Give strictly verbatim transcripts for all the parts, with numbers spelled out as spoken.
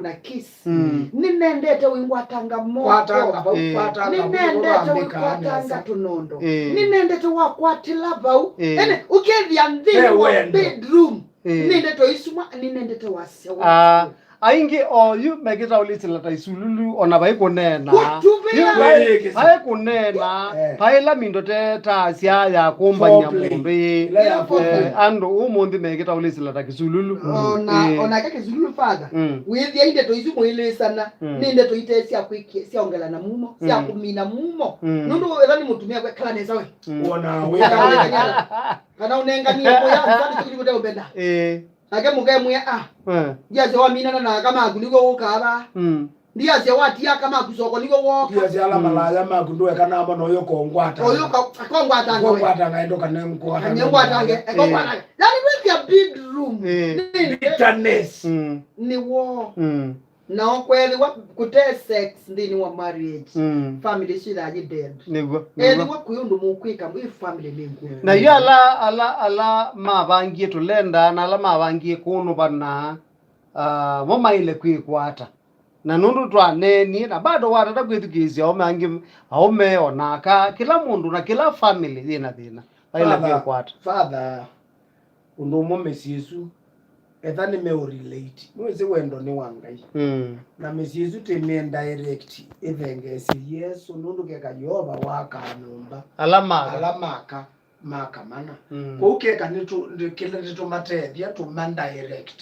na kiss. Mm. Nĩnendete ũingwatanga moko. Kwatanga vau, eh, kwatanga vau, nĩnendete ũingwatanga tũnondo. Eh. Nĩnendete wakwatĩla vau. Eh. Ene, ũkethĩa nthĩnĩ wa bedroom. Eh. Nĩnendete ũisuma, nĩnendete wasya wa. Ah, aingĩ oyu mekĩtaũlĩsĩla ta isululu, ona vai kũneena. Kũtuvĩa. Yu vai, vai kũneena, eh, vai ĩla mindo te ta sya ya kũmbany'a mũndũ ĩ. Ĩla ya foreplay. Eh, andũ ũmũnthĩ mekĩtaũlĩsĩla ta kĩsululu. Ona, eh, onake kĩsululu, father. Mm. Wĩthĩa ndeto isu mũilĩsana, mm, nĩ ndeto ite sya kwĩkĩa, sya ongelana mumo, sya, mm, kũmina mumo. Mm. Nũndũ ethwa nĩ mũtumĩa kwekala nesa we. Mm. Wona wĩka kana ũnenganie kũya, nsa nĩ kĩndũ kĩte ũmbenda. Eh. Nake mũkemwĩa, ah, eh, ndiasya waminana na aka maku nĩguo ũkaa vaa. Mm. Ndiasya watia aka maku soko nĩguo woka. Ndiasya ala, mm, malaya maku ndũeka namo na ũyũ kongwata. Ũyũ ka-, kongwatanga we. Kongwatanga endo kana ngwatanga. Kane ngwatange, eh, kongwatange. Yani, with your bedroom. Eh. Nĩ bitterness. Mm. Nĩ woo. Mm. Nao kwethĩwa kũte sex nthĩnĩ wa marriage, mm, family isu ithaa yi dead. Nĩw'o, nĩw'o. Ethĩwa kwĩ ũndũ mũkwĩka, ĩ family nĩ ngũũ. Na yu ala, ala, ala mavangie tũlenda, na ala mavangie kũnũvana, ah, mo maĩle kwĩkwata. Na nũndũ twaneenie, na bado watata kwĩthukĩĩsya aũme angĩ, aũme, o na aka, kĩla mũndũ na kĩla family yĩna thĩna, maĩle kwĩkwata. Father, father, ũndũ ũmwe mĩsyĩ ĩsu, etha nĩmeũrelate. Nĩwĩsĩ wendo nĩ wa Ngai. Mm. Na mĩsyĩ ĩsu tĩmĩe direct ĩthengeesye Yesũ, nũndũ keka Yeova waakaa nyũmba. Ala maka. Ala maka, maka mana. Mm. Kwoou keka nĩtũ-, nĩ-, kĩla nĩtũmatethya tũma direct.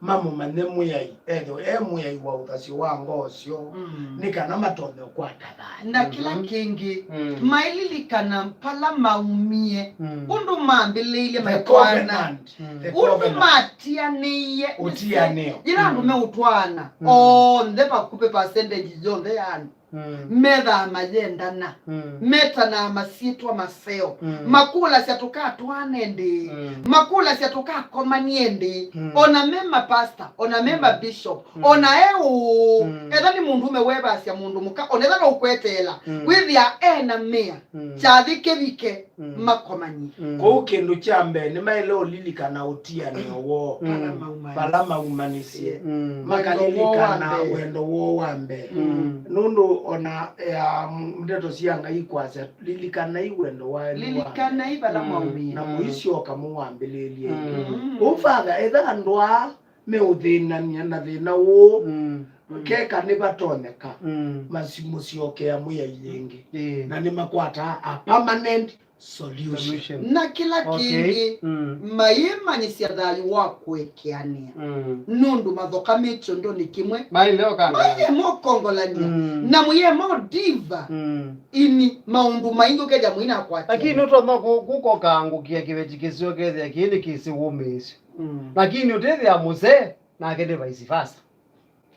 Mamũmanye Mwĩai, ethĩwe e Mwĩai wa ũthasyo wa ngoo syoo, mm, nĩ kana matonye ũkwata thayũ. Na kĩla, mhm, kĩngĩ, mm, maililikana vala maumie, mm, ũndũ mambĩlĩilye maitwaana, the covenant, mm, the covenant, ũndũ matianĩie, ũtianĩo, yĩla andũ, mm, meũtwaana, mm, onthe vakuvĩ percentage yonthe ya andũ, mm, methaa mayendana, mm, metanaa masyĩtwa maseo, mm, makũlasya tũkatwaane ndĩĩ, mm, makũlasya tũkakomanie ndĩĩ, mm, ona me mapasta, ona me, mm, mabishop, mm, ona e ũũ, mm, etha nĩ mũndũũme wevasya mũndũ mũka, ona etha no ũkweteela, mm, wĩthĩa e na mĩa, mm, kyathĩ kĩvike, mm, makomanie. Mm. Kwoou kĩndũ kya mbee, nĩmaĩle ũlilikana ũtianĩo woo, mm, vala maumanisye. Vala maumanisye. Mm. Makalilikana wendo woo wa mbee. Mm. Nũndũ ona, ya, ndeto sya Ngai ikwasya, lilikanai wendo wanyu wa mbee. Lilikanai vala, mm, mwaumie. Na mũisyoka mũwambĩlĩlye ĩngĩ. Mm. Kwoou, father, etha andũ aa meũthĩnany'a na thĩna ũũ, mm, keka nĩvatonyeka, mm, masi-, mũsyokea Mwĩai ĩngĩ. Ĩĩ. Na nĩmakwataa a permanent solution. Solution. Na kĩla, okay, kĩngĩ, mm, mayĩmanyĩsya thayũ wa kũekeanĩa. Mm. Nũndũ mathoka me kyondonĩ kĩmwe. Maĩle ũkangana. Mayĩema ũkongolany'a. Mm. Na mũyĩema ũdiva. Mm. Ini maũndũ maingĩ ũkethĩa mũinakwatĩa. Lakini ũtonya kũ-, kũkokangũkĩa kĩveti kĩseo kethĩa kĩĩ nĩ kĩsĩ wũmĩĩsyo. Mm. Lakini ũtethĩa mũsee, nake nĩ vice versa.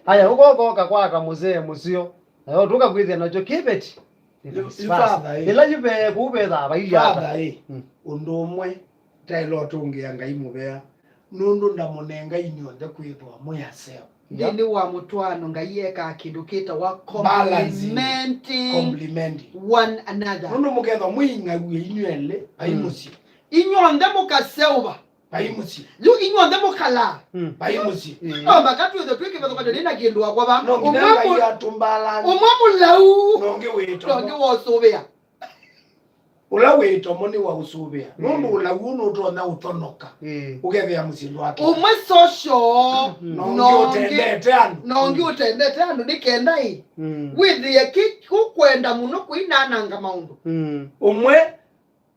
Aya, ũkoka ũkakwata mũsee mũseo, nayo tũkakwĩthĩa nakyo kĩveti. Nĩ yu, vice versa. Father, ĩ. Ĩla yu ve kũu vethaa vailye ata. Father, ĩ. Mm. Ũndũ ũmwe, taĩle ũtũngĩa Ngai mũvea, nũndũ ndamũnenga inyw'onthe kwĩthwa mwĩ aseo. Nthĩnĩ wa mũtwaano, Ngai ekaa kĩndũ kĩtawa balancing, complimenting, complimenting one another. Nũndũ mũkethwa mwĩ ing'aw'e inyw'elĩ, vai, mm, mũsyĩ. Inyw'onthe mũkaseũva. Vai mũsyĩ. Yu inyw'onthe mũkalaa. Mm. Vai mũsyĩ. Mm. No maka twĩthwe twĩ kĩvathũkanyo nĩ na kĩndũ wakwa va. No nginya ũmwe Ngai mũ-, atũmbalanzi. Ũmwe mũlau. Na ũngĩ wĩtomo. Na ũngĩ wosũvĩa. Ũla wĩ ĩtomo nĩ wa ũsũvĩa. Mm. Nũndũ ũlau nũtonya ũthonoka. Mm. Ũkethĩa mũsyĩ ndwake. Ũmwe social. Mm. Na ũngĩ ũtendete andũ. Na ũngĩ, mm, ũtendete andũ nĩ kenda ĩ. Mm. Wĩthĩe kĩ ũkwenda mũno kũinananga maũndũ. Mm. Ũmwe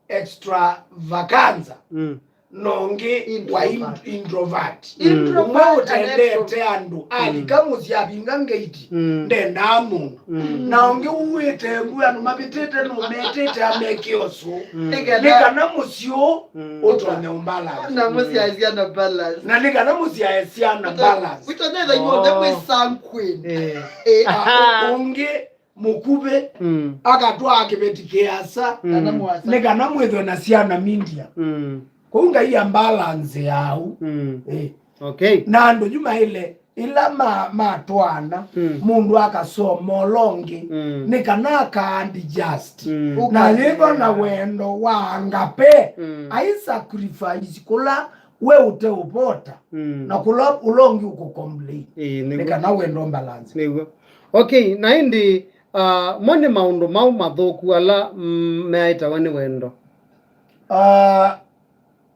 extravaganza. Mm. Na ũngĩ wa in-, introvert. Introvert. Mm. Ũmwe ũtendete andũ, alika mũsyĩ avinga ngeiti, mm, ndendaa mũndũ. Mm. Na ũngĩ uuĩte mbu, andũ mavĩtĩte nũmetĩte ameke ũsũ. Mm. Nĩ kana mũsyĩ ũũ, mm, ũtonye ũmbalance. Na mũsyae syana balance. Na nĩ kana mũsyae syana balance. Wĩtonye ĩtha inyuothe mwĩ sanguine. Eh. Eh. Na ũ-, ũngĩ mũkuvĩ, mm, akatwaa kĩveti kĩasa, mm, kana mũasa, nĩ kana mwĩthwe na syana media. Mm. Kũu Ngai ambalanzĩaa. Mm. Eh. Okay. Na andũ yu maĩle, ĩla ma-, matwaana, mm, mũndũ akasoma ũla ũngĩ, mm, nĩ kana aka-adjust. Mm. Na yĩthwa na wendo wa agape, mm, ai sacrifice kũla we ũteũvota, mm, na kũla ũla ũngĩ ũkũcomplain. Ĩĩ, nĩ nĩw'o. Kana wendo balance. Nĩw'o. Okay, na ĩndĩ, uh, mo nĩ maũndũ mau mathũku ala, mm, meaĩtawa nĩ wendo. Uh,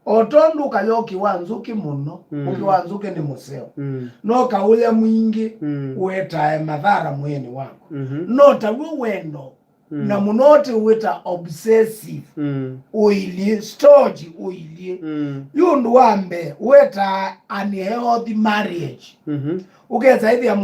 o tondũ ũkaya ũkĩ wa nzũkĩ mũno, mm, ũkĩ wa nzũkĩ nĩ mũseo. Mm. No kaũya mwingĩ, mm, ũetae mathara mwĩĩnĩ waku. Mhm. No taw'o wendo, mm, na mũno ũtĩ wĩta obsessive, mm, ũilyĩ, storge ũilyĩ. Mm. Yu ũndũ wa mbee, wĩtaa unhealthy marriage. Mhm. Ũkesa ĩthĩa